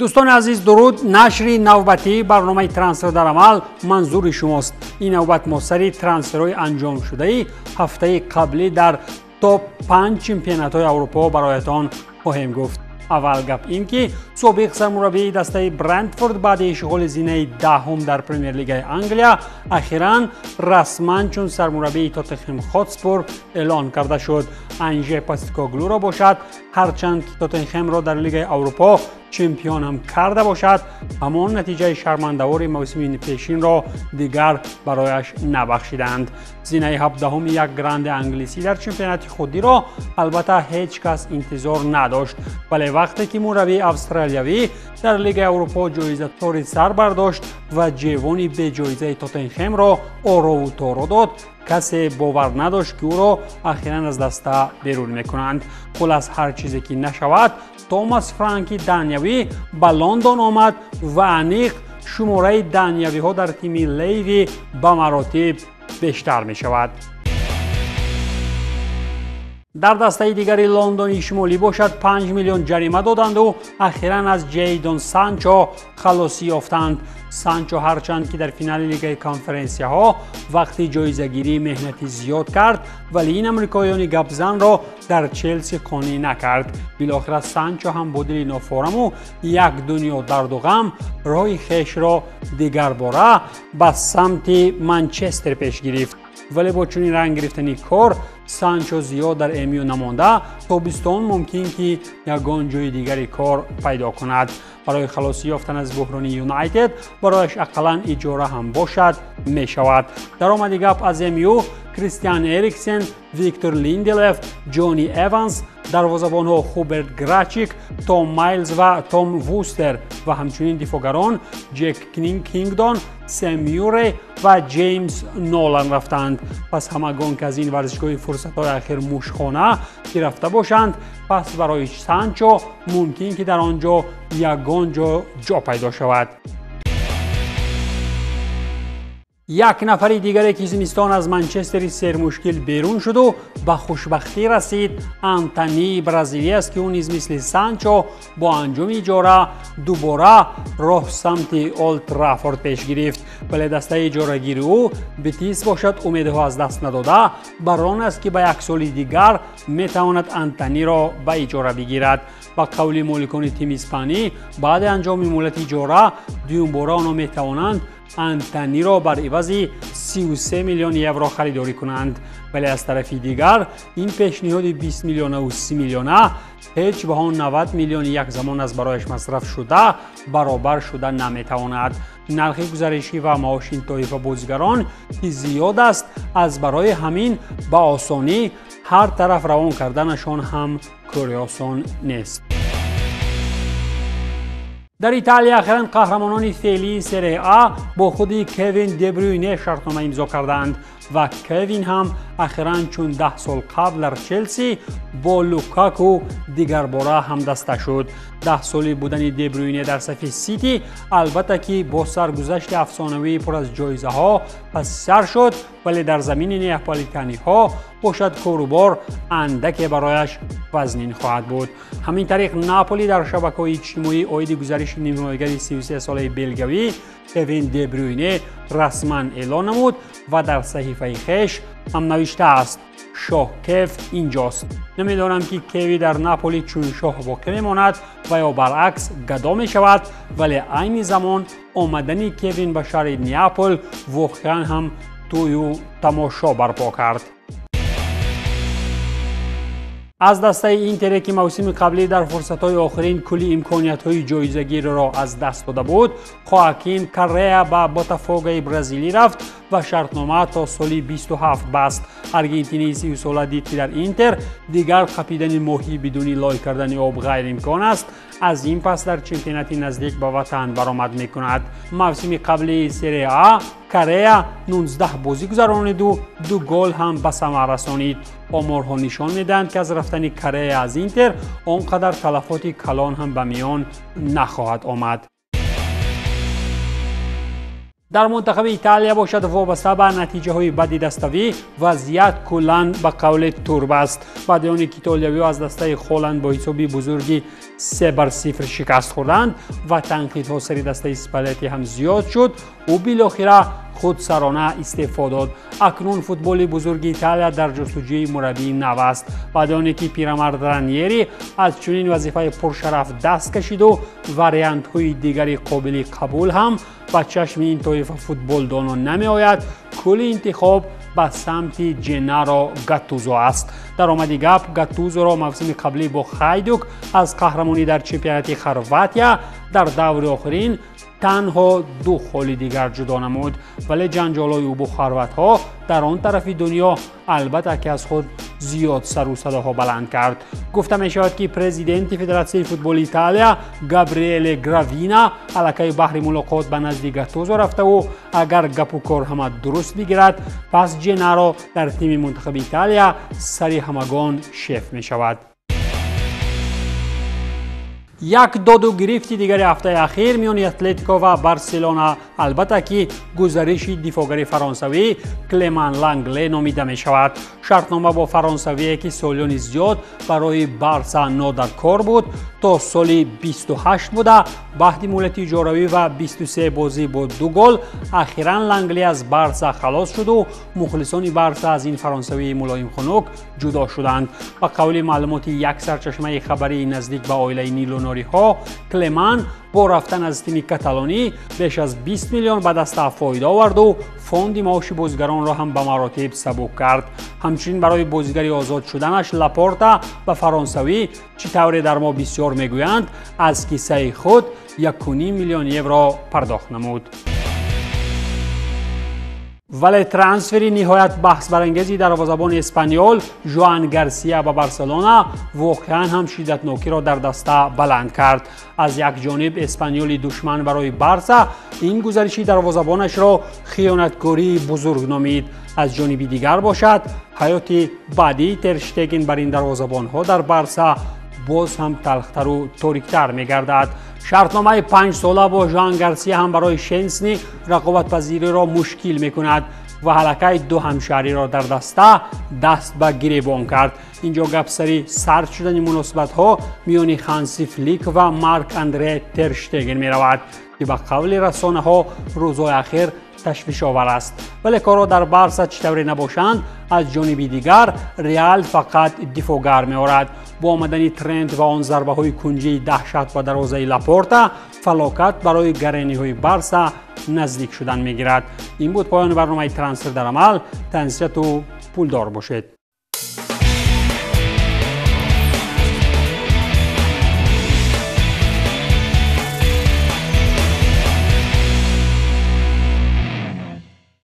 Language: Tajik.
Дӯстони азиз, дуруд. Нашри навбатии барномаи «Трансфер дар амал» манзури шумост. Ин навбат мо сари трансферҳои анҷомшудаи ҳафтаи қаблӣ дар топ 5 чемпионатҳои Аврупо бароятон хоҳем гуфт. Аввал гап ин ки собиқ сармураббии дастаи Брентфорд баъди ишғоли зинаи 10-ум дар Премер-лигаи Англия ахиран расман чун сармураббии Тоттенхем Хотспур эълон карда шуд. Анже Постекоглуро бошад, ҳарчанд ки Тоттенхемро дар Лигаи Аврупо чемпион ҳам карда бошад, ҳамон натиҷаи шармандавори мавсими пешинро дигар барояш набахшиданд. Зинаи 17-уми як гранди англисӣ дар чемпионати худиро албатта ҳеҷ кас интизор надошт, вале вақте ки мураббии австралиявӣ дар Лигаи Аврупо ҷоиза тори сар бардошт ва ҷевони беҷоизаи Тоттенхемро орову торо дод, касе бовар надошт, ки ӯро ахиран аз даста берун мекунанд. Хулас, ҳар чизе ки нашавад, Томас Франки даниявӣ ба Лондон омад ва аниқ шумораи даниявиҳо дар тими Леви ба маротиб бештар мешавад. Дар дастаи дигари Лондони шимолӣ бошад, 5 миллион ҷарима доданду ахиран аз Ҷейдон Санчо халосӣ ёфтанд. Санчо ҳарчанд ки дар финали Лигаи конференсияҳо вақти ҷоизагирӣ меҳнати зиёд кард, вале ин амрикоёни гапзанро дар Челси қонеъ накард. Билохира Санчо ҳам бо дили нофораму як дунё дарду ғам роҳи хешро дигарбора ба самти Манчестер пеш гирифт. Вале бо чунин ранг гирифтани кор Санчо зиёд дар МЮ намонда, тобистон мумкин ки ягон ҷои дигари кор пайдо кунад. Барои халосӣ ёфтан аз буҳрони Юнайтед барояш ақаллан иҷора ҳам бошад, мешавад. Даромади гап, аз МЮ Кристиан Эриксен, Виктор Линделев, Ҷони Эванс, дарвозабонҳо Хуберт Грачик, Том Майлз ва Том Вустер ва ҳамчунин дифоъгарон Ҷек Кингдон, Сем Мюррей ва Ҷеймс Нолан рафтанд. Пас ҳамагон ки аз ин варзишгоҳи фурсатҳои ахир мушхона ки рафта бошанд, пас барои Санчо мумкин ки дар он ҷо ягон ҷо ҷо пайдо шавад. Як нафари дигаре ки зимистон аз Манчестери сермушкил берун шуду ба хушбахтӣ расид, Антонии бразилӣ аст, ки ӯ низ мисли Санчо бо анҷоми иҷора дубора роҳ самти Олд Траффорд пеш гирифт. Вале дастаи иҷорагири ӯ Бетис бошад, умедҳо аз даст надода, бар он аст, ки ба як соли дигар метавонад Антониро ба иҷора бигирад. Ба қавли моликони тими испанӣ, баъди анҷоми муҳлати иҷора дуюмбора онҳо метавонанд Антониро бар ивази 33 миллион евро харидорӣ кунанд. Вале аз тарафи дигар ин пешниҳоди 20 миллионаву 30 миллиона ҳеҷ баҳо 90 миллиони як замон аз барояш масраф шуда баробар шуда наметавонад. Нархи гузаришӣ ва маоши ин тоифа бозигарон ки зиёд аст, аз барои ҳамин ба осонӣ ҳар тараф равон карданашон ҳам кори осон нест. Дар Италия ахиран қаҳрамонони феълии Серия А бо худи Кевин Дебрюйне шартнома имзо карданд ва Кевин ҳам ахиран чун 10 сол қабл дар Челси бо Лукаку дигарбора ҳамдаста шуд. 10 соли будани Дебрюйне дар сафи Сити албатта ки бо саргузашти афсонавии пур аз ҷоизаҳо паси сар шуд, вале дар замини неаполитаниҳо бошад, корубор андаке барояш вазнин хоҳад буд. Ҳамин тариқ, Наполи дар шабакаҳои иҷтимоӣ оиди гузариши нимҳимоягари 33-солаи белгавӣ Кевин Дебрюйне расман эълон намуд ва дар саҳифаи хеш ҳам навиштааст: «Шоҳ Кев инҷост». Намедонам, ки Кеви дар Наполи чун шоҳ боқӣ мемонад ва ё баръакс гадо мешавад, вале айни замон омадани Кевин ба шаҳри Неапол воқеан ҳам тӯю тамошо барпо кард. Аз дастаи Интере, ки мавсими қаблӣ дар фурсатҳои охирин кулли имкониятҳои ҷоизагириро аз даст дода буд, Хоакин Карреа ба Ботафогаи бразилӣ рафт ва шартнома то соли 27 баст. Аргентинии 30-сола дид, ки дар Интер дигар қапидани моҳӣ бидуни лой кардани об ғайриимкон аст. Аз ин пас дар чемпионати наздик ба ватан баромад мекунад. Мавсими қаблии Серия А Карреа 19 бозӣ гузарониду ду гол ҳам ба самар расонид. Оморҳо нишон медиҳанд, ки аз рафтани Карреа аз Интер он қадар талафоти калон ҳам ба миён нахоҳад омад. Дар мунтахаби Италия бошад, вобаста ба натиҷаҳои бади даставӣ вазъият куллан ба қавли турб аст. Баъди оне ки итолиявиҳо аз дастаи Холланд бо ҳисоби бузурги 3-0 шикаст хӯрданд ва танқидҳо сари дастаи Спалетти ҳам зиёд шуд, ӯ билохира худсарона истеъфо дод. Акнун футболи бузурги Италия дар ҷустуҷӯи мураббии нав аст. Баъди оне ки пирамард Раньери аз чунин вазифаи пуршараф даст кашиду вариантҳои дигари қобили қабул ҳам ба чашми ин тоифа футболдонон намеояд, кулли интихоб ба самти Ҷеннаро Гаттузо аст. Дар омади гап, Гаттузоро мавсими қаблӣ бо Хайдук аз қаҳрамонӣ дар чемпионати Хорватия дар даври охирин танҳо 2 холи дигар ҷудо намуд, вале ҷанҷолҳои ӯ бо хорватҳо дар он тарафи дунё албатта ки аз худ зиёд сару садоҳо баланд кард. Гуфта мешавад, ки президенти Федератсияи футболи Италия Габриеле Гравина аллакай баҳри мулоқот ба назди Гаттузо рафтаву агар гапу кор ҳама дуруст бигирад, пас Ҷеннаро дар тими мунтахаби Италия сари ҳамагон шеф мешавад. Як доду гирифти дигари ҳафтаи ахир миёни Атлетико ва Барселона албатта ки гузариши дифоъгари фаронсавӣ Клеман Лангле номида мешавад. Шартнома бо фаронсавие ки солиёни зиёд барои Барса нодаркор буд, то соли 28 буда, баъди муҳлати иҷоравӣ ва 23 бозӣ бо 2 гол ахиран Лангли аз Барса халос шуду мухлисони Барса аз ин фаронсавии мулоимхунук ҷудо шуданд. Ба қавли маълумоти як сарчашмаи хабарии наздик ба оилаи Нилонориҳо, Клеман бо рафтан аз тими каталонӣ беш аз 20 миллион ба даста фоида оварду фонди маоши бозигаронро ҳам ба маротиб сабук кард. Ҳамчунин барои бозигари озод шуданаш Лапорта ба фаронсавӣ, чӣ тавре дар мо бисёр мегӯянд, аз киссаи худ 1,5 миллион евро пардохт намуд. Вале трансфери ниҳоят баҳсбарангези дарвозабони эспаниёл Жоан Гарсия ба Барселона воқеан ҳам шиддатнокиро дар даста баланд кард. Аз як ҷониб эспаниёли душман барои Барса ин гузариши дарвозабонашро хиёнаткории бузург номид. Аз ҷониби дигар бошад, ҳаёти баъдии Терштеген бар ин дарвозабонҳо дар Барса боз ҳам талхтару ториктар мегардад. Шартномаи 5-сола бо Жоан Гарсия ҳам барои Шенсни рақобатпазириро мушкил мекунад ва ҳалакаи ду ҳамшаҳриро дар даста даст ба гиребон кард. Инҷо гап сари сард шудани муносибатҳо миёни Ханси Флик ва Марк Андре Терштеген меравад, ки ба қавли расонаҳо рӯзҳои ахир ташвишовар аст. Вале корҳо дар Барса чӣ тавре набошанд, аз ҷониби дигар Реал фақат дифоъгар меорад. Бо омадани Трент ва он зарбаҳои кунҷии даҳшат ба дарвозаи Лапорта фалокат барои гарениҳои Барса наздик шудан мегирад. Ин буд поёни барномаи Трансфер дар амал. Тансиҳату пулдор бошед.